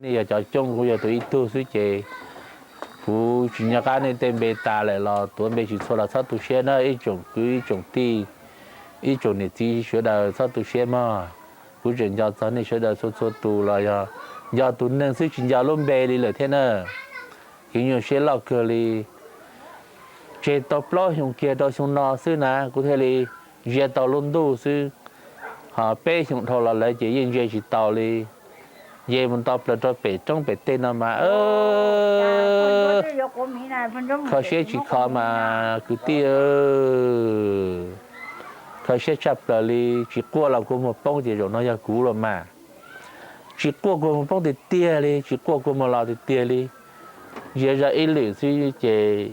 Nej yog cov coob, kuv yog tus ib tug xwb ces kuv tsis nco qab nej tej npe tas lawm los tuav npe tsis txhua los txhob tu siab na ib tsoom kwv ib tsoom tij, ib tsoom niam txiv sawv daws txhob tu siab mog. Kuv tseem nco txog nej sawv daws txhua txhua tus los yog nco tus neeg xwb tsis nco lub npe li lawm thiab na. Kev nyuaj siab loj kawg li. Tseg tau plaub xyoo kiag rau xyoo no xwb na kuv thiaj li ntsia tau lub ntuj xwb. Ho peb xyoo dhau los lawm ces yeej ntsia tsis taus li. Nce mus nto plaws rau pem roob pem teb no mas kho siab tsis kho mas kwv tij, kho siab tshaj plaws li. Tsis quaj los kua muag poob ces zaum no yog kuv los mas. Tsis quaj kua muag poob tiag tiag li, tsis quaj kua muag los tiag tiag li. Ntsia zoj ib lwm xwb ces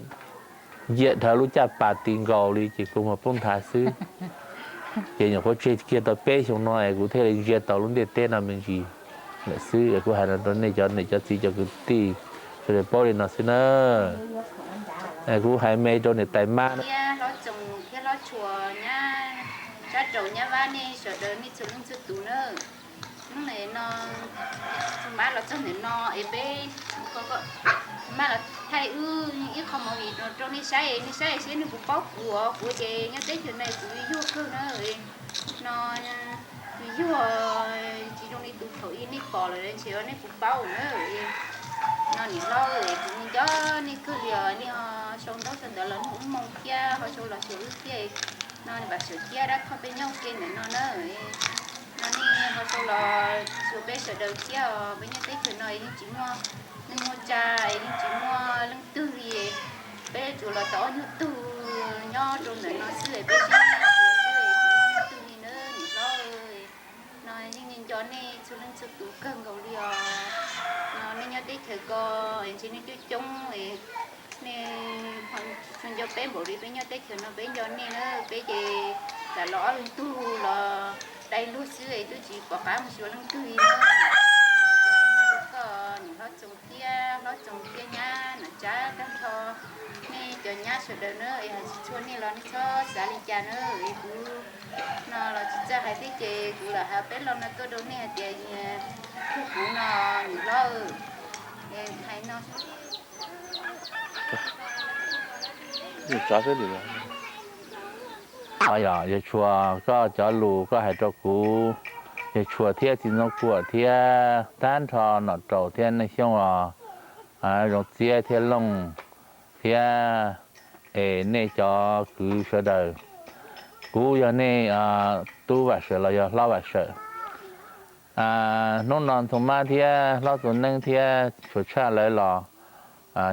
ncia dhawv lub caj pas ti nkaus li ces kua muag poob nthav xwb. Ces nyuam qhuav tseg kiag tau peb xyoo no es kuv thiaj li ntsia tau lub ntiaj teb no me ntsis lawm xwb. Kuv hais no rau nej cov niam cov txiv cov kwv tij sawv daws paub li no xwb na. Kuv hais me rau niam tais mab thiab hlob Txoos thiab hlob Tshua nyab, Tsab Raus nyab Vab, nej sawv daws nej txhua leej txhua tus na. Hnub no, Txoos Mab los txog ntawm no es peb, Txoos Mab los thaij wb ib qho movie no rau nej saib, nej saib seb nej puas paub kuv os. Kuv ces nyob teb chaws no kuv yuag kawg na. No, yuag tsis zoo li tus thaum ub nej pom lawm ntshe nej puas paub na. No niam hlob, kuv nco nej kawg li os, nej ho sau ntaub sau ntawv los nug wb moo thiab ho sau los xyuas wb thiab. No Vam Sawm thiab Dab Thoj peb nyob ua ke ntawm no na. No nej ho sau los xyuas peb sawv daws thiab os. Peb nyob teb chaws no yeej tsis muaj neeg muaj tsa, yeej tsis muaj leej twg li. Peb tsuas los tau ob nyuag tug nyob rau ntawm no xwb, peb sib xyuas xwb, tsis muaj leej twg li na niam hlob. No yeej nco nej txhua leej txhua tus kawg nkaus li os. No nej nyob teb chaws ko ntshe nej coob coob, nej tsis tshua nco peb npaum li peb nyob teb chaws no peb nco nej na. Peb ces tam los ob leeg tug los dai luag xwb es twb tsis pom qab mus xyuas leej twg li na. Koj niam hlob Txoos thiab hlob Txoos thiab nyab Nom Tsab tag nrho, nej cov nyab sawv daws na, es hais tsis txhua nej los nej txhob xav li cas na. Es kuv no los tsis txawj hais thiab ces kuv lam hais peb lo no tuaj rau nej hais tias, kuv no niam hlob, hais no. Yog Tshua, koj cov lus koj hais rau kuv, yog Tshua thiab txiv Ntxoov Kuam thiab tag nrho Nom Raus thiab Neej Xyooj os, Zoov Txiab thiab Looj thiab es nej cov kwv sawv daws, kuv yog nej tub Vam Sawm los yog hlob Vam Sawm. Hnub no Ntxoov Mab thiab hlob Txoov Neeb thiab Tshua Tshaj lawv los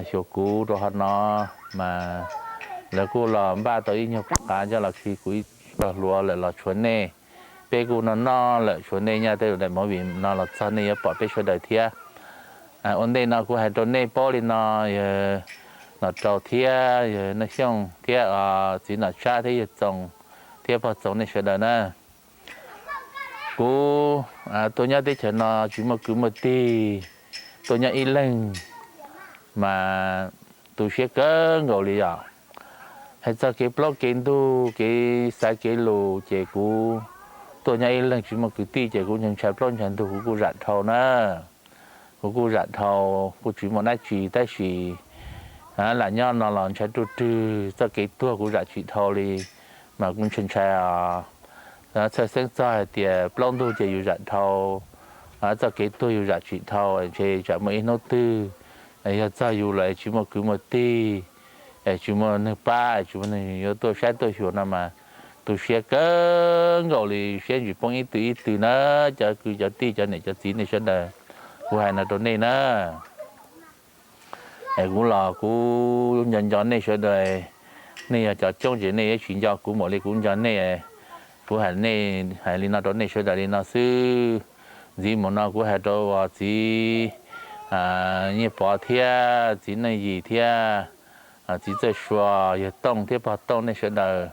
xyuas kuv rau hauv no, mas lawv kuj los npaj tau ib nyuag pab qav coj los khi kuv ib tog hluas lawm los tshuav nej. Peb kuj noj noj lawm tshuav nej, nyob tej daim movie no los txog nej yuav pom peb sawv daws thiab. Ua ntej no kuv hais rau nej paub li no, yawg Nom Raus thiab yawg Neej Xyooj thiab txiv Nom Tsab thiab yawg Txoos thiab pog Txoos nej sawv daws na. Kuv tuaj nyob teb chaws no tsis muaj kwv muaj tij, tuaj nyob ib leeg mas tu siab kawg nkaus li os. Hais txog kev plaub kev ntug, kev xaiv kev lus ces kuv tuaj nyob ib leeg tsis muaj kwv tij ces kuv ntshai ntshai plaub ntshai ntug, kuv kuj zam dhau na. Kuv kuj zam dhau, kuj tsis muaj dab tsi tab sis lam nyob no los ntshai ruaj rwg, txoj kev tuag kuv zam tsis dhau li, mas kuv ntshai ntshai os. Txhawj xeeb txog hais tias plaub ntug ces yus zam dhau, txoj kev tuag yus zam tsis dhau, ntshe tsam muaj ib hnub twg yog txog yus lawm es tsis muaj kwv muaj tij, es tsis muaj neeg pab, es tsis muaj neeg yuav tuaj saib tuaj xyuas no mas tu siab kawg nkaus li, siab ntsis poob ib tw ib tw na. Cov kwv cov tij cov niam cov txiv nej sawv daws, kuv hais no rau nej na. Es kuv los kuv nco nco nej sawv daws, nej yog cov coob ces nej yuav tsis nco kuv npaum li kuv nco nej. Kuv hais, hais li no rau nej sawv daws li no xwb. Ntxiv mus no kuv hais rau txiv Nyiaj Pov thiab txiv Neej Yis thiab txiv Txawj Sua, yawg Tooj thiab pog Tooj nej sawv daws,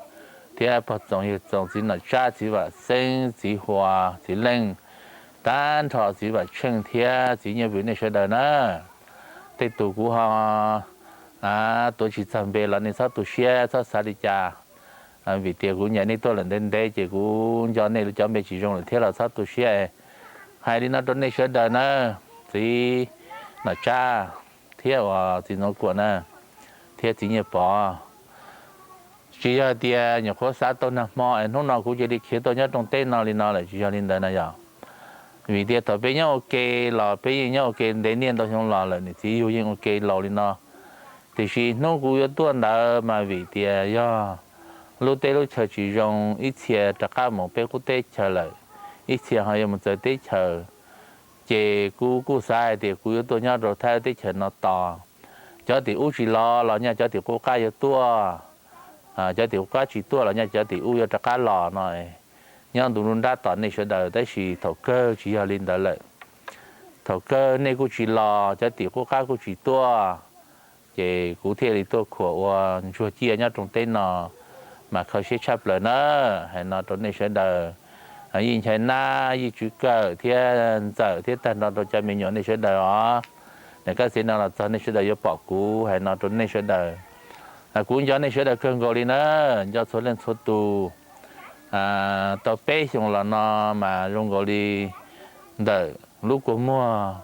thiab pog Txoos yawg Txoos, txiv Nom Tsab, txiv Vam Xeeb, txiv Huas, txiv Leej, tag nrho txiv Vam Tsheej thiab txiv Nyiaj Vwm nej sawv daws na. Tej tus kuv ho tuav tsis txog npe los nej txhob tu siab txhob xav li cas, vim tias kuv nyiam nej tuaj lawm ntev ntev ces kuv nco nej cov npe tsis zoo lawm thiab los txhob tu siab. Hais li no rau nej sawv daws na, txiv Nom Tsab thiab uas txiv Ntxoov Kuam na, thiab txiv Nyiaj Pov. Tsis yog tias nyuam qhuav xav tau nag hmo es hnub no kuv cia li khiav tuaj nyob rooj teb no li no lawm, tsis yog li ntawd na yog. Vim tias thaum peb nyob ua ke los peb yeej nyob ua ke ntev niaj ntau xyoo los lawm, niam txiv yug yeej ua ke laus li no. Tiam sis hnub kuv yuav tuaj ntawd mas vim tias yog lub teb lub chaw tsis zoo, ib txhia rov qab mus peb qub teb chaws lawm, ib txhia ho yuav mus txawv teb chaws. Ces kuv kuj xav hais tias kuv yuav tuaj nyob rau thaj teb chaws no tos. Cov tim ub tsis los los nyaj cov tim qub qab yuav tuaj, cov tim qub qab tsis tuaj los nyaj cov tim ub yuav rov qab los no. Nyob ntu nruab nrab tos nej sawv daws, tab sis thaum kawg tsis yog li ntawd lawm. Thaum kawg nej kuj tsis los, cov tim qub qab kuj tsis tuaj, ces kuv thiaj li tuaj khuam ua ntsuag ciaj nyob rooj teb no, mas kho siab tshaj plaws na. Hais no rau nej sawv daws, Yij Nchai Nab, Yij Tswv Kawm thiab Ntxawm thiab tag nrho rau cov me nyuam nej sawv daws os. Niam Kab Xev no los txog nej sawv daws yuav pom kuv, hais no rau nej sawv daws. Kuv nco nej sawv daws kawg nkaus li na, nco txhua leej txhua tus. Tau peb xyoos los no mas zoo nkaus li ntawm lub kua muag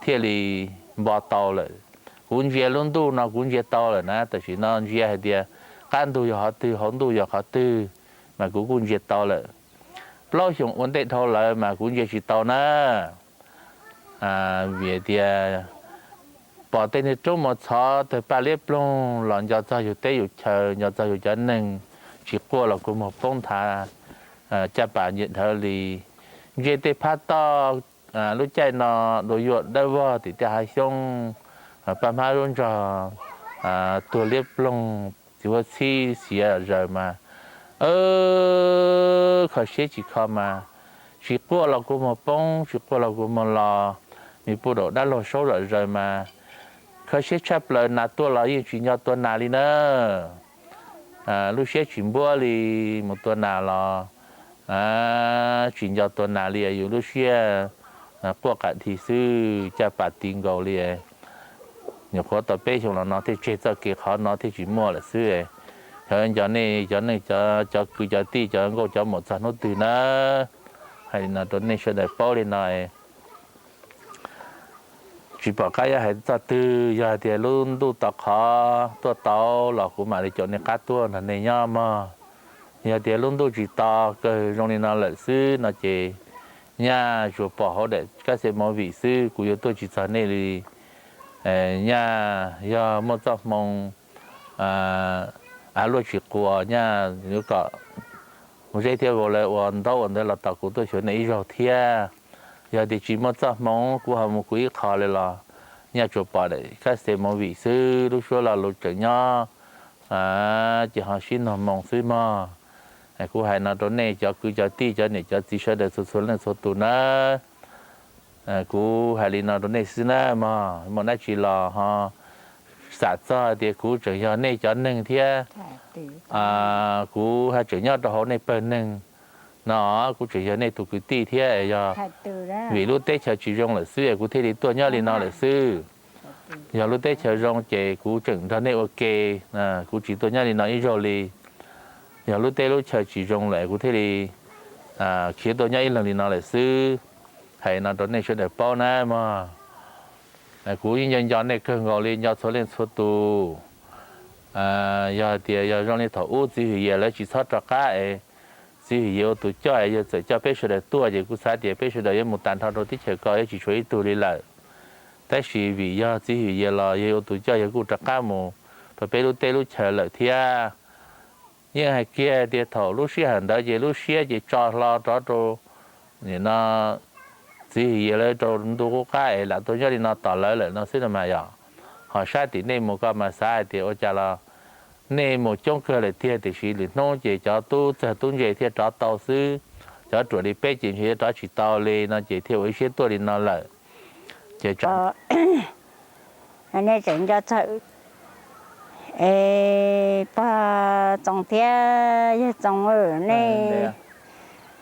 thiaj li npo tau lawm. Kuv ntsia lub ntuj no kuv ntsia tau lawm na, tam sim no ntsia hais tias qab ntug yog qhov twg, hauv ntuj yog qhov twg, mas kuv kuj ntsia tau lawm. Plaub xyoos ua ntej dhau lawm mas kuv ntsia tsis tau na. Vim tias pom tej niag roob mos txhov tawg paj liab ploog los nco txog yus teb yus chaw, nco txog yus cov neeg tsis quaj los kua muag poob nthav, caj pas nce dhawv li. Ntsia tej phab toj lub caij no dua yuam dawb vog tim tej hav xyoob, paj hmab lub ntsog tuag liab ploog, txiv huab txhib xiav zaws mas kho siab tsis kho mas, tsis quaj los kua muag poob, tsis quaj los kua muag los, me puj daum dab laug saub zom zaws mas, kho siab tshaj plaws. Nas tuaj los yeej tsis nco tua nas li na. Lub siab tsis npuab li, mus tua nas los tsis nco tua nas li, yus lub siab quaj qam dhi xwb, caj pas ti nkaus li. Nyuam qhuav tau peb xyoo los no thiaj tseg txoj kev qhov no thiaj tsis muaj lawm xwb. Xyov nco nej cov neej cov kwv cov tij cov nkauj cov muam txog hnub twg na. Hais li no rau nej sawv daws paub li no. Tsis pom qab yuav hais txog twg, yog hais tias lub ntuj tos qhov tuaj tau los kuv mam li caum nej qab tuaj nrog nej nyob mog. Yog tias lub ntuj tsis tos kawg zoo li no lawm xwb no ces nyaj tsuas pom hauv daim kab xes movie xwb, kuv yuav tuaj tsis txog nej li. Nyaj yog muaj txoj hmoo av luaj tsis quas, nyaj yuav kom Zeb thiab Vau lawv ua ntaub ua ntawv los tos kuv tuaj xyuas nej ib zaug thiab. Yog tias tsis muaj txoj hmoo kuv ho mus kuv ib qho li los nyaj tsuas pom daim kab xes movie xwb, lub suab lo lus tseem nyob, ces ho sib nug moo xwb mog. Kuv hais no rau nej cov kwv cov tij cov niam cov txiv sawv daws txhua txhua leej txhua tus na. Kuv hais li no rau nej xwb na mog, muaj dab tsi los ho xam txog tias kuv tseem yog nej cov neeg thiab. Kuv ha tseem nyob rau hauv nej pawg neeg no, kuv tseem yog nej tus kwv tij thiab. Yog vim lub teb chaws tsis zoo lawm xwb es kuv thiaj li tuaj nyob li no lawm xwb. Yog lub teb chaws zoo ces kuv tseem nrog nej ua ke, kuv tsis tuaj nyob li no ib zaug li. Yog lub teb lub chaw tsis zoo lawm kuv thiaj li khiav tuaj nyob ib leeg li no lawm xwb. Hais no rau nej sawv daws paub na mog. Kuv yeej nco nco nej kawg nkaus li, nco txhua leej txhua tus. Yog tias yog zoo li thaum ub txiv hwm yam lawv tsis txhob rov qab es txiv hwm yam ua tus coj es yawg txawm coj peb sawv daws tuaj ces kuv xav tias peb sawv daws yuav mus tag nrho rau teb chaws ko yuav tsis tshuav ib tug li lawm. Tab sis vim yog txiv hwm yam los yawg ua tus coj yawg kuj rov qab mus rau peb lub teb lub chaw lawm thiab. Yeej hais kiag tias thaum lub sij hawm ntawd ces lub siab ces tso hlo rov rau nim no txiv hwm yam lawv rau ntu qub qab es lam tuaj nyob li no tos lawv lawm no xwb no mas yog. Ho sab tim nej mus ko mas xav hais tias ua cas los nej mus coob kawg lawm tiag, tiam sis lwm hnub ces cov tub txawg tub ntse thiaj rov tau xwb, cov ruam li peb ces ntshe yuav rov tsis tau li no ces thiaj ua ib siab tuaj li no lawm. Ces nej tseem nco txog wb es pog Txoov thiab yawg Txoov, nej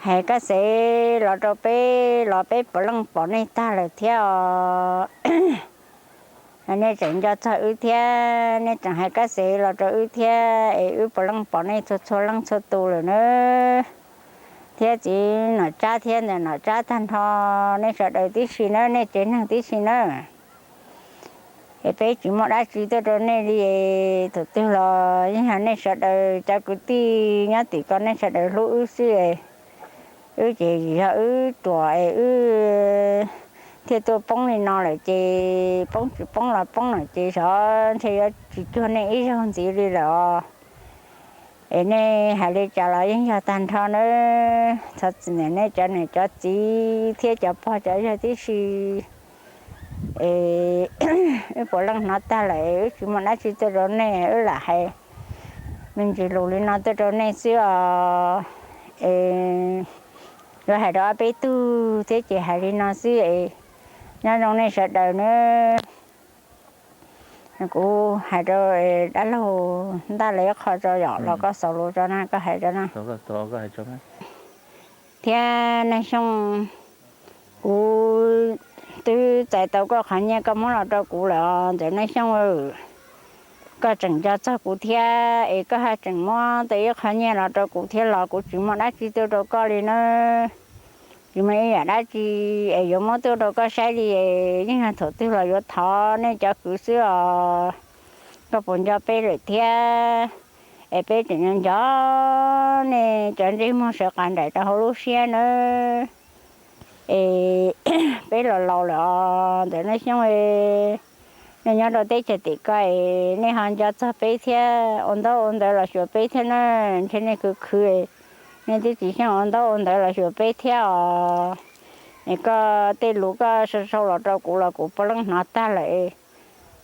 hais kab xev los rau peb los peb puav leej pom nej tag lawm thiab os. Nej tseem nco txog wb thiab, nej tseem hais kab xev los rau wb thiab es wb puav leej pom nej txhua txhua leej txhua tus lawm na. thiab txiv Nom Tsab thiab ntxawm Nom Tsab tag nrho, nej sawv daws tib si nawb, nej tsev neeg tib si nawb. Es peb tsis muaj dab tsi tuaj rau nej li. Thaum twg los yeej yog nej sawv daws cov kwv tij nyob tim ko nej sawv daws hlub wb xwb. Wb ces yog wb ruam es wb thiaj tuaj poob li no lawm ces poob tsis poob los poob lawm ces xyov ntshe yuav tsis cuag nej ib zaug ntxiv li lawm os. Es nej hais li cas los yeej yog tag nrho nawb, thov txim nej cov niam cov txiv thiab cov pog cov yawg tib si. Es wb puav leej hnov tag lawm, wb tsis muaj dab tsi tuaj rau nej, wb lam hais me ntsis lus li no tuaj rau nej xwb os. Es yuav hais rau ob peb tug thiab ces hais li no xwb es nyob zoo nej sawv daws nawb. Kuv hais rau dab laug Ntaj lawv ib qho tso yom, los koj xaus lus tso na, koj hais tso na. Thiab Neej Xyooj, kuv twb txais tau koj qhov nyiaj koj muab los rau kuv lawm os Ntxawm Neej Xyooj. Koj tseem nco txog kuv thiab es koj haj tseem muab tau ib qho nyiaj los rau kuv thiab los kuv tsis muaj dab tsi tuaj rau koj li nawb. Tsis muaj ib yam dab tsi es yuav muab tuaj rau koj saib li. Yeej yog thaum twg los yuav thov nej cov kwv xwb os. Koj puas nco peb lawm thiab? Es peb tseem nco nco nej cov ntsej muag sawv qas nraim rau hauv lub siab nawb. Es peb los laus lawm os Ntxawm Neej Xyooj. Nej nyob rau teb chaws tim ko es nej ho nco txog peb thiab, ua ntaub ua ntawv los xyuas peb thiab na. Ntshe nej khwv khwv, nej twb tsis xyeej ua ntaub ua ntawv los xyuas peb thiab os. Es koj tej lus koj sau sau los rau kuv los kuv puav leej hnov tag lawm.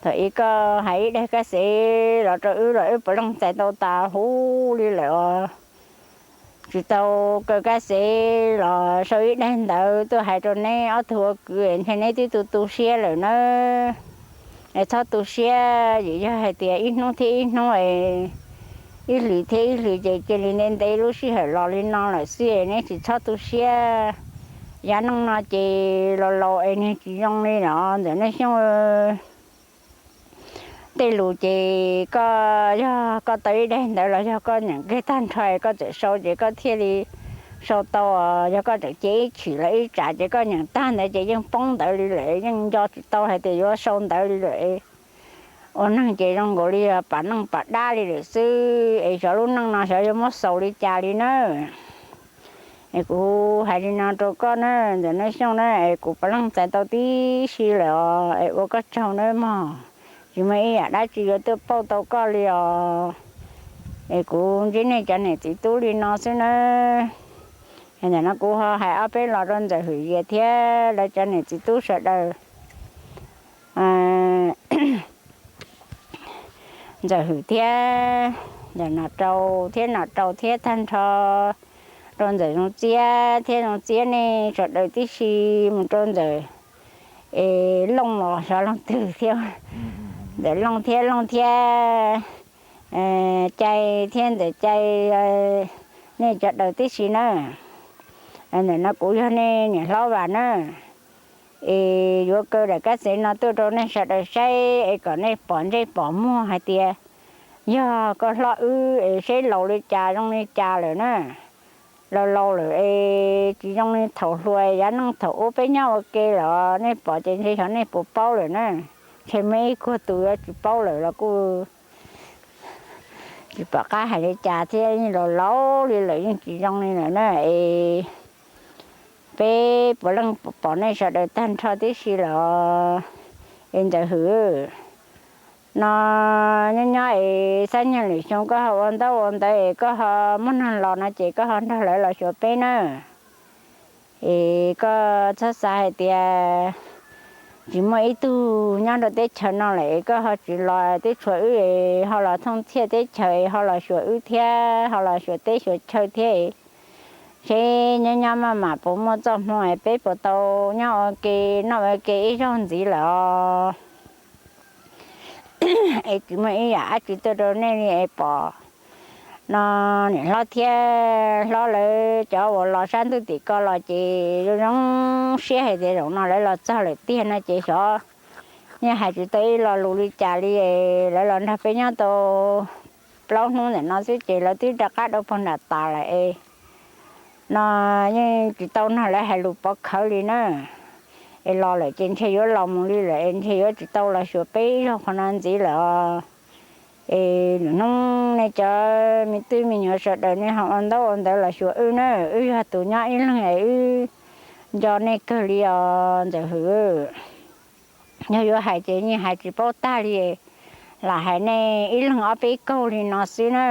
Thaum ub koj hais ib daig kab xev los rau wb los wb puav leej txais tau tas huv li lawm os. Tsis tau kaw kab xev los sau ib daig ntawv tuaj hais rau neb ob tug ua kwv, ntshe neb twb tu tu siab lawm nawb. Es txhob tu siab, vim yog hais tias ib hnub thiab ib hnub, ib hlis thiab ib hlis ces cia li ntev ntev lub sij hawm los li no lawm xwb, neb tsis txhob tu siab. Yav neej no ces laus laus es nws tsis zoo li os Ntxawm Neej Xyooj. Tej lus ces koj, yog koj tau ib daim ntawv los yog koj nyeem kiag tag nrho koj txawm sau ces koj thiaj li sau tau. Yog koj tseem cia ib chim los ib tsam ces koj nyeem tag ntawd ces yeej poob ntawd li lawm, yeej nco tsis tau hais tias yuav sau ntawv li lawm. Ua neeg ces zoo nkaus li pam neej pam dab li lawm xwb, es xyov lub neej no xyov yuav muab xaus li cas li nawb. Es kuv hais li no rau koj na Ntxawm Neej Xyooj na, es kuv puav leej txais tau tib si lawm os, es ua koj tsaug nawb mog. Tsis muaj ib yam dab tsi yuav tuaj pauj tau koj li os. Es kuv ntsib nej cov niam txiv tub li no xwb nawb. Ntawm no kuv ho hais ob peb los rau Ntxawm Hwm Yias thiab lawv cov niam txiv tub sawv daws. Ntxawm Hwm thiab Ntxawm Nom Rau thiab Nom Rau thiab tag nrho rau Ntxawm Zoo Txiab thiab Zoo Txiab nej sawv daws tib si mus rau Ntxawm es Looj los xyov Looj twg thiab, Ntxawm Looj thiab Looj thiab Cai thiab Ntxawm Cai, nej cov daws tib si nawb. Ntawm no kuv yog nej niam hlob Vam nawb, es yuav kaw daim kab xev no tuaj rau nej sawv daws saib es kom nej pom ntsej pom muag hais tias yog koj hlob wb es seb laus li cas zoo li cas lawm na. Laus laus lawm es tsis zoo li thaum hluas, yav neej thaum ub peb nyob ua ke lawm, nej pom ces ntshe xyov nej puas paub lawm na. Ntshe muaj ib kuag tus yuav tsis paub lawm los kuj tsis pom qab hais li cas thiab, yeej laus laus li lawm yeej tsis zoo li lawm na. Es peb puav leej pom nej sawv daws tag nrho tib si lawm. Es Ntxawm Hwm, no nyob nyob es xab nyog lwm xyoo koj ho ua ntaub ua ntawv es koj ho muaj neeg los no ces koj ho nrog lawv los xyuas peb nawb. Es koj txhob xav hais tias tsis muaj ib tug nyob rau teb chaws no lawm es koj ho tsis los, twb tshuav wb es ho los thooj txhiaj teb chaws es ho los xyuas wb thiab ho los xyuas teb xyuas chaw thiab. Seb nyob nyob maj mam puas muaj txoj hmoo es peb puas tau nyob ua ke noj ua ke ib zaug ntxiv lawm os. Es tsis muaj ib yam dab tsi tuaj rau nej li es pom no niam hlob thiab hlob lawv cov uas los sab ntuj tim ko los ces zoo zoo siab hais tias zaum no lawv los txog lawm tiag no ces xyov, yeej hais tsis tau ib lo lus li cas li. Lawv los nrog peb nyob tau plaub hnub ntawm no xwb ces lawv twb rov qab dau pog nram tas lawm es no yeej tsis tau nrog lawv hais lus pov khawv li na. Es los lawm ces ntshe yuav los mus li lawm es ntshe yuav tsis tau los xyuas peb ib zaug qhov no ntxiv lawm os. Es lwm hnub nej cov me tub me nyuam sawv daws nej ho ua ntaub ua ntawv los xyuas wb na, wb yog tus nyob ib leeg es wb nco nej kawg li os Ntxawm Hwm. Yog yuav hais ces yeej hais tsis paub tag li, lam hais nej ib leeg ob peb kaug li no xwb na.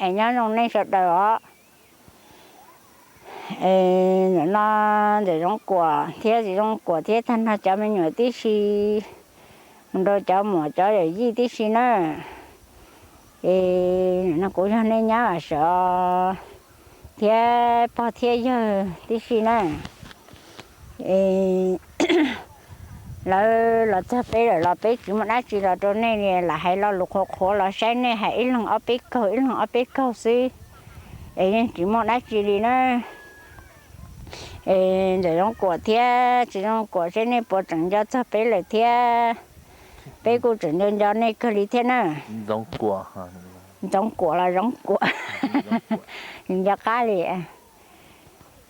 Es nyob zoo nej sawv daws os. Es nim no Ntxawm Zoov Kuam thiab Txiv Zoov Kuam thiab tag nrho cov me nyuam tib si, mus rau cov muam cov yawm yij tib si na. Es nim no kuv yog nej nyab Vam Sawm thiab pog thiab yawg tib si na. Es lawv los txog peb lawm los peb tsis muaj dab tsi los rau nej li, lam hais lo lus qhuav qhuav los saib nej hais ib leeg ob peb kaug ib leeg ob peb kaug xwb, es yeej tsis muaj dab tsi li na. Es Ntxawm Zoov Kuam thiab Txiv Zoov Kuam seb nej puas tseem nco txog peb lawm thiab. Peb kuj tseem nco nco nej kawg li thiab na. Ntxoov Kuam los Zoov Kuam, nco qab li.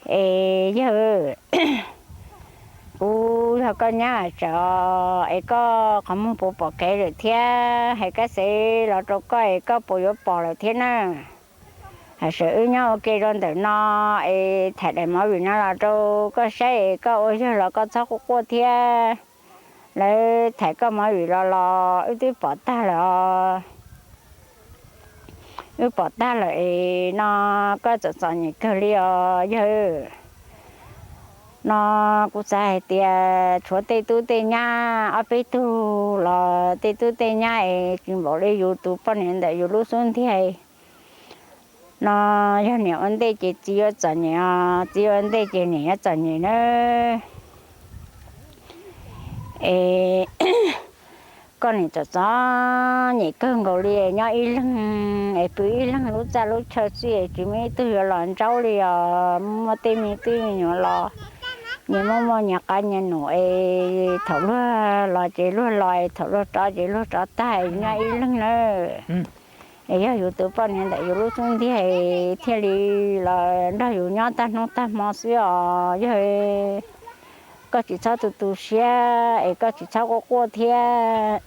Es yawg, kuv yog koj nyab Vam Sawm, es koj qhov muag puas pom kev lawm thiab? Hais Kab Xev los rau koj es koj puas yuav pom lawm thiab na? Vam Sawm, wb nyob ua ke rau ntawm no, es thaum daim movie no los rau koj saib es koj ua yawg los koj txhob quaj quaj thiab. Lawv thaum koj movie los los wb twb pom tag lawm os. Wb pom tag lawm es no koj txom txom nyem kawg li os yawg. No kuv xav hais tias tshuav tej tub tej nyab ob peb tug los tej tub tej nyab es tsis npaum li yus tus poj niam ntawm yus lub xub ntiag. No yog niam ua ntej ces txiv yuav txom nyem os, txiv ua ntej ces niam yuav txom nyem na. Es koj nim txom txom nyem kawg nkaus li, nyob ib leeg es pw ib leeg lub txaj lub chaw xwb es tsis muaj ib tug yuav los ntsaub li os. Muaj tej me tub me nyuam los nyias muaj muaj nyias qab nyias num es thaum luag los ces luag los, thaum luag rov ces luag rov tag, nyob ib leeg na. Es yog yus tus poj niam ntawm yus lub xub ntiag thiaj li los nrog yus nyob tag hnub tag hmo xwb os yawg. Koj tsis txhob tu tu siab es koj tsis txhob quaj quaj thiab.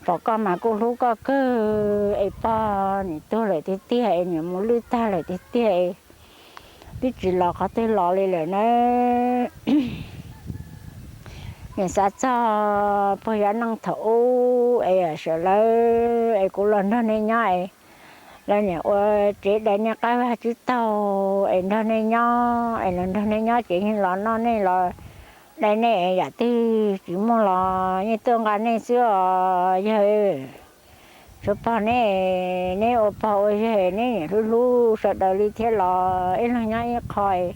Pom koj mas kuj hlub koj kawg es pog nim tuag lawm tiag tiag es niam mus lwj tag lawm tiag tiag es twb tsis los qhov twg los li lawm na. Nim xav txog pog Yaj Neej thaum ub es sawv lawv es kuv los nrog nej nyob es lawv niam ua tsev dai nej qab vaj tsib taug es nrog nej nyob es los nrog nej nyob ces yeej los noj nej los dai nej es yam twg tsis muaj los yeej tuaj nqa nej xwb os yawg. Tshuav pog neb, neb ua pog ua yawg neb niam hlub hlub sawv daws li thiab los ib leeg nyob ib qho es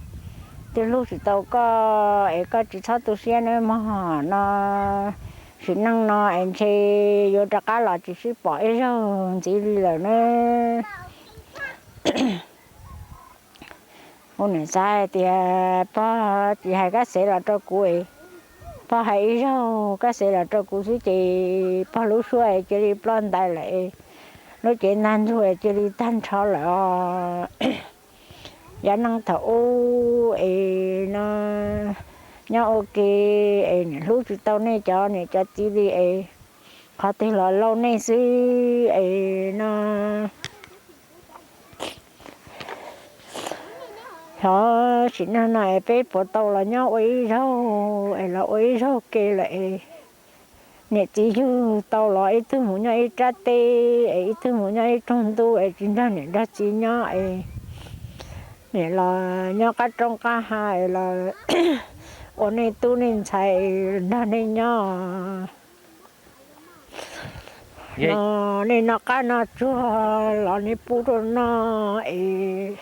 twb hlub tsis tau koj es koj tsis txhob tu siab nawb mog. No sim neej no es ntshe yuav rov qab los tsis sib pom ib zaug ntxiv li lawm na. Kuv nim xav hais tias pog tsis hais Kab Xev los rau kuv es pog hais ib zaug Kab Xev los rau kuv xwb ces pog lub suab es cia li ploj ntais lawm es lub cev ntag ntug es cia li tag nrho lawm os. Yaj Neej thaum ub es no nyob ua ke es niam hlub tsis tau nej cov niam cov txiv li es qhov twg los lauj nej xwb es no xyov sim neej no es peb puas tau los nyob ua ib zaug es los ua ib zaug ke lawm es niam txiv yug tau los ib tug mus nyob ib rab teb es ib tug mus nyob ib rooj ntuj es tsis nrog niam nrog txiv nyob es niam los nyob qab roob qab hav es los ua nej tub nej ntxhais nrog nej nyob. No nej noj qab noj tsuag los nej pub rau noj es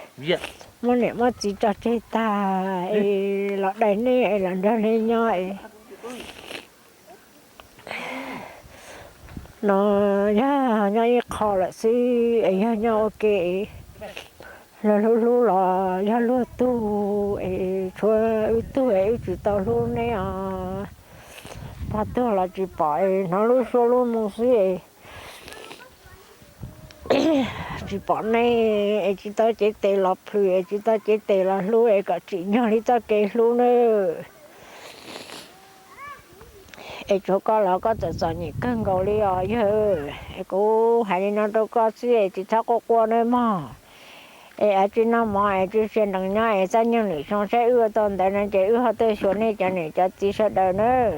muab niam muab txiv tso tseg tag es los dai nej es los nrog nej nyob es no yog nyob ib qho lawm xwb es yog nyob ua ke es luag hlub hlub los yog luag tug es tshuav wb tug es wb tsis tau hlub neb os. Pog tuag los tsis pom es hnov lub suab lub moo xwb es tsis pom nej es tsis tau cev tes los plhws es tsis tau cev tes los hlub es kom tsim nyog li txoj kev hlub nawb. Es tsuav koj los koj txawm txom nyem kawg nkaus li os yawg. Es kuv hais li no rau koj xwb es tsis txhob quaj quaj nawb mog. Es av tsis noj mov es tsis sia nrees nyob es txaj nyoog lwm xyoo saib wb ua tau ntawd no ces wb ho tuaj xyuas nej cov niam cov txiv sawv daws nawb.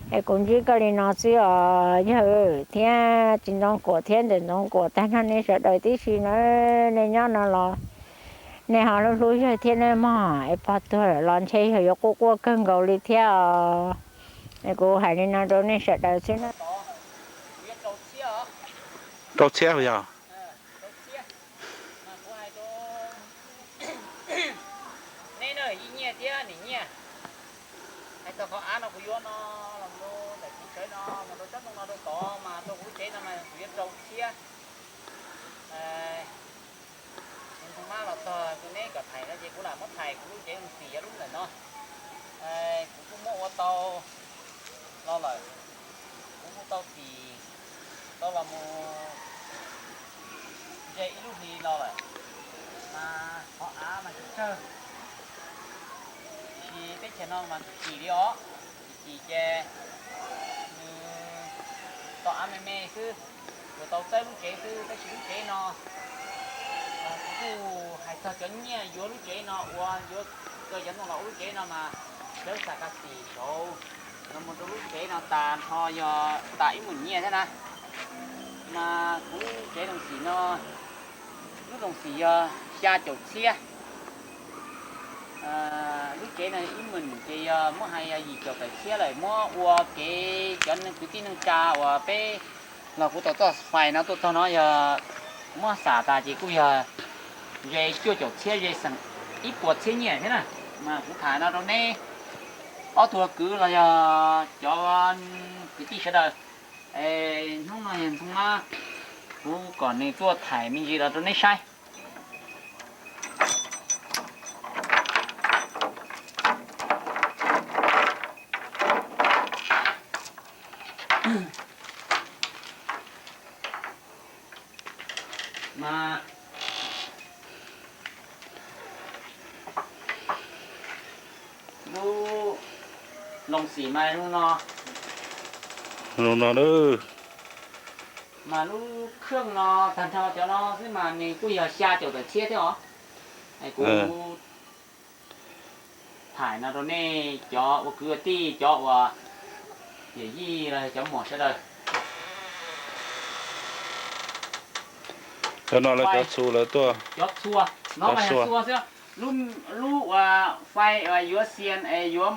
Es kuv ntsib koj li no xwb os yawg, thiab txiv Ntxoov Kuam thiab ntxawm Ntxoov Kuam tag nrho nej sawv daws tib si na, nej nyob no los nej ho hlub hlub yawg thiab nawb mog. Es pog tuag lawm los ntshe yawg yuav quaj quaj kawg nkaus li thiab os. Es kuv hais li no rau nej sawv daws xwb na. Rau txhiab yog. Neb na, ib nyiaj thiab nim nyiaj. Hais txog qhov av no kuv yuav no los mus rau ntawm kuv sawv no mus rau tsob ntoo no rau tod mas rau kuv lub tsev no mas kuv yuav rau txhiab. Kuv tus mab los txog rau neb kom thaiv no ces kuv lam muab thaiv kuv lub tsev ntxim yog lub ntawm no. Kuv kuj muab ua tau los lawm, kuv kuj tau txim tau los mus ze ib lub hli no lawm. Mas qhov av mas tsis tsawg, tiam sis teb chaws no mas kim kim li os, kim kim ces nws tau av me me xwb, yuav tau txawb lub tsev xwb tab sis lub tsev no kuv kuj hais txog cov nyiaj yuav lub tsev no uas yuav kaw cov ntoo los ua lub tsev no mas sawv xav kas xim saud los mus rau lub tsev no tas nrho yog tas ib hmos nyiaj thiab na. Mas kuv lub tsev loos xim no, lub loos xim yog xya caum txhiab. Lub tsev no ib hmos ces yog muab hais yog yim caum tawm txhiab lawm, muab ua kev cov kwv tij neej tsa uas peb los kuv tau txoj fais no tuaj txog no yog muab xam tas ces kuj yog ze cuaj caum txhiab, ze xeem ib puas txhiab nyiaj thiab na. Mas kuv tham no rau neb ob tug kwv los yog cov kwv tij sawv daws, hnub no yog ntxoov mab, kuv kom nws tuaj tham me ntsis los rau neb saib. Mas lub loos xim mas zoo no, zoo no, mas lub khaj no tag nrho cov no xwb mas nws kuj yog xya caum tawm txhiab thiab os. Kuv tham no rau nej cov ua kwv ua tij, cov uas yawm yij los cov muam sawv daws. Cov no lawv cov txhua lawv tuaj, cov txhua no mas yog txhua xwb. Lub uas fais uas yuav xias es yuav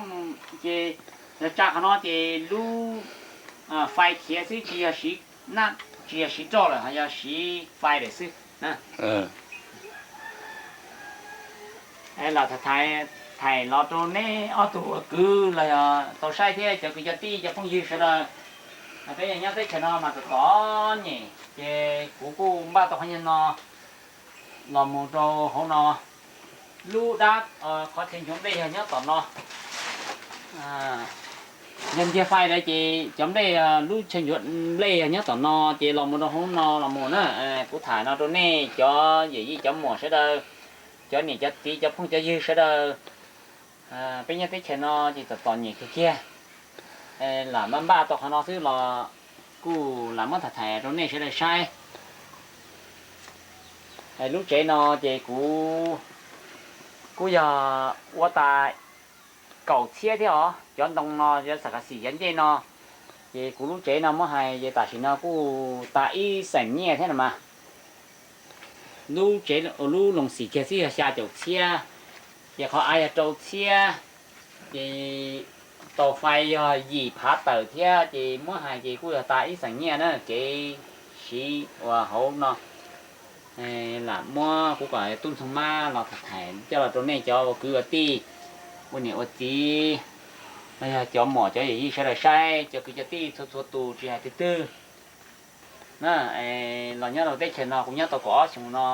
ces yog tsa qhov no ces lub fais khiav xwb, tsis yog siv, tsis yog siv roj lawm, ho yog siv fais lawm xwb. Lam tham, tham los rau neb ob tug ua kwv los yog tau saib thiab cov kwv cov tij cov phooj ywg sawv daws. Peb yog nyob teb chaws no mas txom txom nyem ces kuv kuj npaj tau qhov nyuag no los mus rau hauv no. Lub dab qhov chaw nchuav nplej yog nyob tom no. Yog ntiag fais lawm ces cov nplej, lub chaw nchuav nplej yog nyob tom no ces los mus rau hauv no los mus na. Kuv tham no rau nej cov yawm yij cov muam sawv daws, cov niam cov txiv cov phooj cov ywg sawv daws. Peb nyob teb chaws no ces txom txom nyem kiag kiag. Lam npaj npaj tau qhov no xwb los kuj lam muab tham tham rau nej sawv daws saib. Lub tsev no ces kuv kuj yog ua tas kaum txhiab thiab os. Cov ntoo no, cov xam kas xim cov ncej no, ces kuv lub tsev no muab hais ces tam sim no kuj tas ib xeem nyiaj thiab no mas. Lub tsev, lub loos xim kiag xwb yog xya caum txhiab, ces qhov av yog rau txhiab, ces tau fais yog yim phav tawm thiab, ces muab hais ces kuj yog tas ib xeem nyiaj na. Kev siv uas hauv no lam muab kuv kom tub Ntxoog Mab los tham tham coj los rau nej cov ua kwv ua tij, ua niam ua txiv, los yog cov muam cov yawm yij sawv daws saib, cov kwv cov tij txhua txhua tus tsis hais twg twg na. Los nyob rau teb chaws no kuv nyob tau kaum ob xyoos no,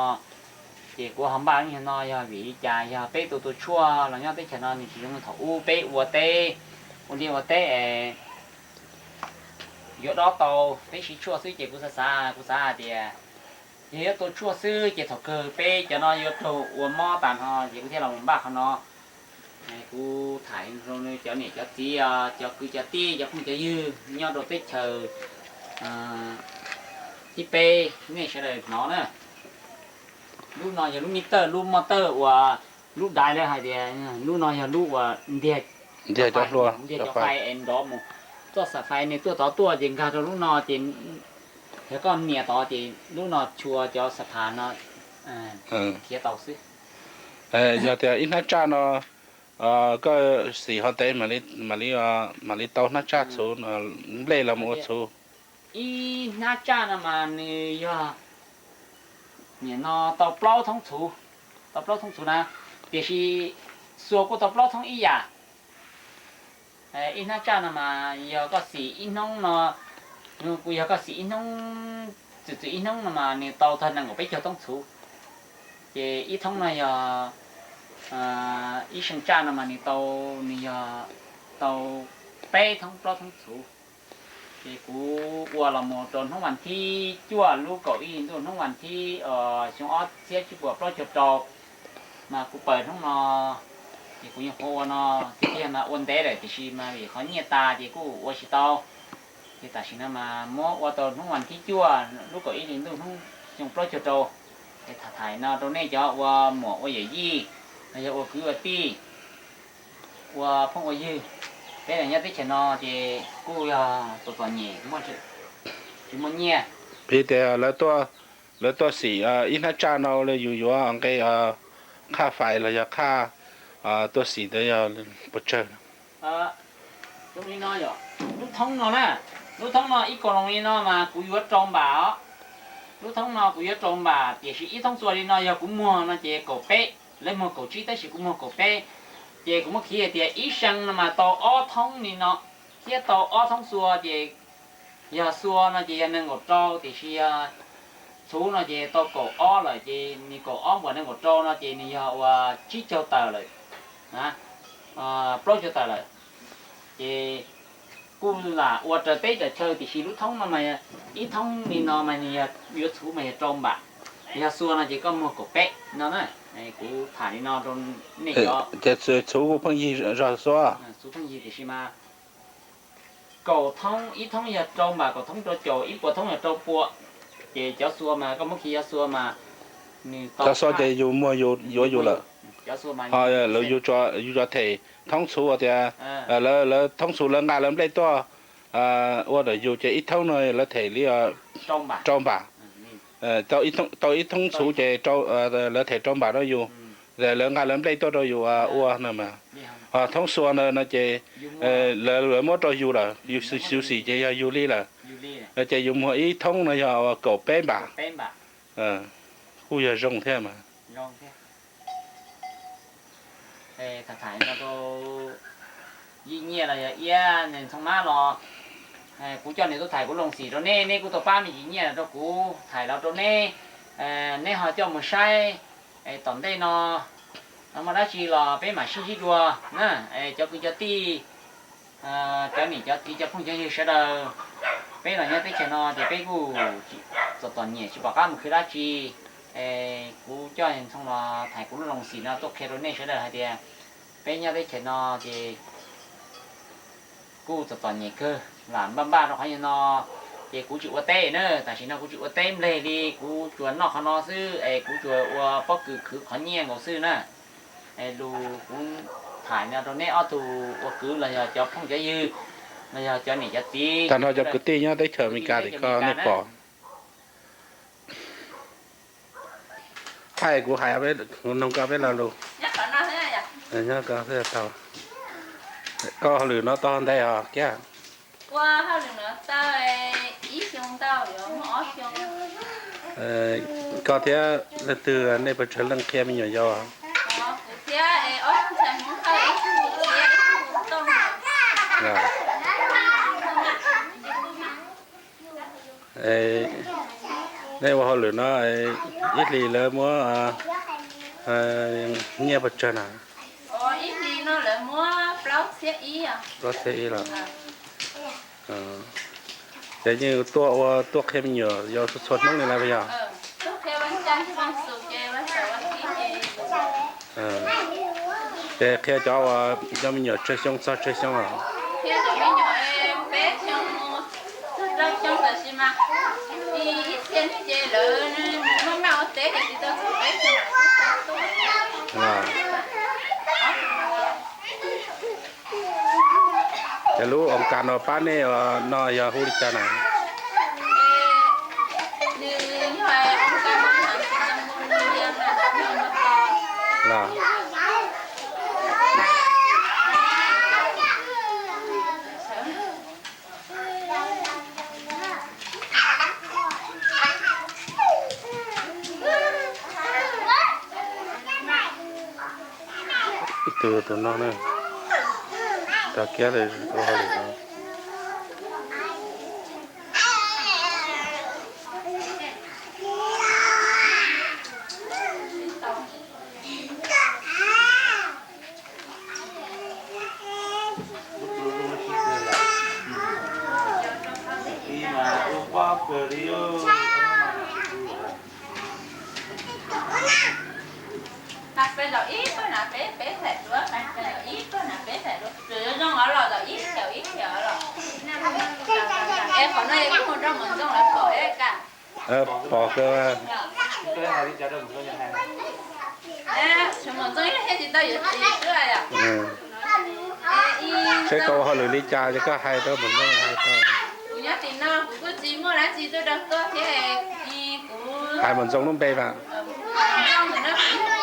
ces kuv ho npaj lub nyuag no yog vim li cas, yog peb tus tus tshuaj los nyob teb chaws no nws tsis zoo thaum ub peb ua teb, ua liaj ua teb es yuav dob tau, peb siv tshuaj xwb ces kuv xav xav, kuv xav hais tias Yog yuav tua tshuaj xwb ces thaum kawg peb cov no yuav raug ua mob tas no ces kuv thiaj los npaj qhov no. Kuv tham rau cov niam cov txiv, cov kwv cov tij, cov phooj cov ywg nyob rau teb chaws thib peb, nej sawv daws hnov na. Lub no yog lub me tawj, lub moj tawj uas lub dais lawv hais tias lub no yog lub uas ntiag, ntiag cov fais es nrov mus. Txoj xaim fais nws tuaj tod tuaj ces nkag rau lub no ces yog koj nias tod ces lub no tshua cov xaim fais no khiav tau xwb. Yog tias ib hnab tsaj no koj xim ho ntev mam li tau hnab tsaj txhuv, nplej los mus ua txhuv. Ib hnab tsaj no mas nws yog nim no tau plaub thoob txhuv, tau plaub thoob txhuv na, tiam sis xua kuj tau plaub thoob ib yam. Ib hnab tsaj no mas yog koj xim ib hnoob no, yog koj xim ib hnoob, txwm txwm ib hnoob no mas nws tau tag nees nkaum peb caug thoob txhuv. Ces ib thoob no yog, ib seem tsaj no mas nws tau, nws yog tau peb thoob plaub thoob txhuv. Ces kuv ua los mus rau hnub vas thib cuaj lub kaum ib hli ntuj, hnub vas thib xyoo ob txhiab tsib puas plaub caug rau, mas kuv paws hnub no ces kuv nyuam qhuav ua no tiag tiag mas ua ntev lawm tiam sis mas vim qhov nyiaj tas ces kuj ua tsis tau. Ces tam sim no mas muab ua tau hnub vas thib cuaj lub kaum ib hli ntuj hnub xyoo plaub caug rau. Es tham tham no rau nej cov ua muam ua yawm yij, los yog ua kwv ua tij, ua phooj ua ywg, peb los nyob teb chaws no ces kuj yog txom txom nyem, tsis muaj nyiaj. Piv tias lawv tuaj xim ib hnab tsaj no li yus yuav nqe qhaj fais los yog qhaj tuaj xim ntawd yog puas tsawg? Zoo li no yom, lub thoob no na, lub thoob no ib kaus loos li no mas kuv yuav rau npam os. Lub thoob no kuv yuav rau npam tiam sis ib thoob xua li no yog kuv muag no ces kaum peb, lawv muag kaum tsib tab sis kuv muag kaum peb. Ces kuv muab khiv hais tias ib seem no mas tau ob thoob li no thiab tau ob thoob xua ces yog xua no ces yog nees nkaum rau tiam sis yog txhuv no ces tau kaum ob lawm ces nws kaum ob npuas nees nkaum rau no ces nws yog ua tsib caug tawm lawm, plaub caug tawm lawm. Ces kuj lam ua raws teb raws chaw tiam sis lub thoob no mas ib thoob li no mas nws yog yuav txhuv mas yog rau npam, yog xua no ces koj muag kaum peb no na. Kuv tham li no rau nej cov, ces txhuv kuj pheej yig zog xwb, txhuv pheej yig tiam sis mas kaum thoob, ib thoob yog rau npam, kaum thoob rau caum, ib puas thoob yog rau pua. Ces cov xua mas koj muab khi cov xua mas nws tau, cov xua ces yus muag yus yuav yus lawm. Ho yus tsuas them thoob txhuv tias lawv thoob txhuv lawv nqa lawv nplej tuaj ua ntawm yus ces ib thoob no lawv them li rau npam. Tau ib thoob txhuv ces lawv them rau npam rau yus, lawv nqa lawv nplej tuaj rau yus ua no mas. Ho thoob xua na no ces lawv muab rau yus lawm, yus xim ces yog yus li lawm. Ces yus muag ib thoob no yog kaum peb npam. Kuj yog zoo thiab mas. Yij Nyiaj los yog Iab Ntxhoo Mab los, kuv coj nws tuaj tham kuv loos xim rau nej, nej kuj tau pab me ntsis nyiaj rau kuv tham los rau nej, nej ho coj mus saib. Tom ntej no muaj dab tsi los peb mam sib ntsib dua na, cov kwv cov tij, cov niam cov txiv cov phooj cov ywg sawv daws. Peb los nyob teb chaws no ces peb kuj txom txom nyem tsis pom qab mus khwv dab tsi. Kuv coj Ntxhoo los tham kuv lub loos xim no tuaj qhia rau nej sawv daws hais tias peb nyob teb chaws no ces kuj txom txom nyem kawg, lam npaj npaj rau qhov yog no. Ces kuv tsis ua teb na, tam sim no kuv tsis ua teb nplej li, kuv tsuas noj qhov no xwb es kuv tsuas ua pob kws khwv qhov nyiaj nkaus xwb na. Lus kuv tham no rau neb ob tug ua kwv los yog cov phooj cov ywg, los yog cov niam cov txiv, tag nrho cov kwv tij nyob teb chaws Amelikas tim ko nej pom. Thaij kuv hais, kuv noog koj peb lo lus. Nyob ko tau. Koj hauj lwm no tau ntev os kiab? Koj thiab leej twg nej puas tsawg leej qhia me nyuam yaus? Nej ua hauj lwm no ib hlis lawv muab nyiaj puas tsawg na? Plaub txhiab ib los? Ces yeej tuaj ua, tuaj qhia me nyuam yaus txhua txhua hnub li lawm yog? Ces qhia cov uas cov me nyuam tsawg xyoo txog tsawg xyoo os? Qhia cov me nyuam peb xyoo txog rau xyoo, tab sis mas ib txhia neeg ces lawv maj maj ua teb ces tsis tau txog peb xyoo. Ces lub oo kas no pab nej no yog hu li cas na? Los, ib tug yog tus no na, tag kiab li ua hauj lwm no. Es qhov no kuj mus nrog Maum Ntxoo lawv pom thiab kaj. Pom kawg. Maum Ntxoo ib leeg thiaj tsis tau yuav txiv xwb yom. Seb tau ua hauj lwm li cas ces koj hais rau Maum Ntxoo hais tau. Kuv nyob tim no kuv kuj tsis muaj dab tsi tuaj rau tuaj thiab, kuv hais Maum Ntxoo lub npe mas. Maum Ntxoo ntawm no kuv yog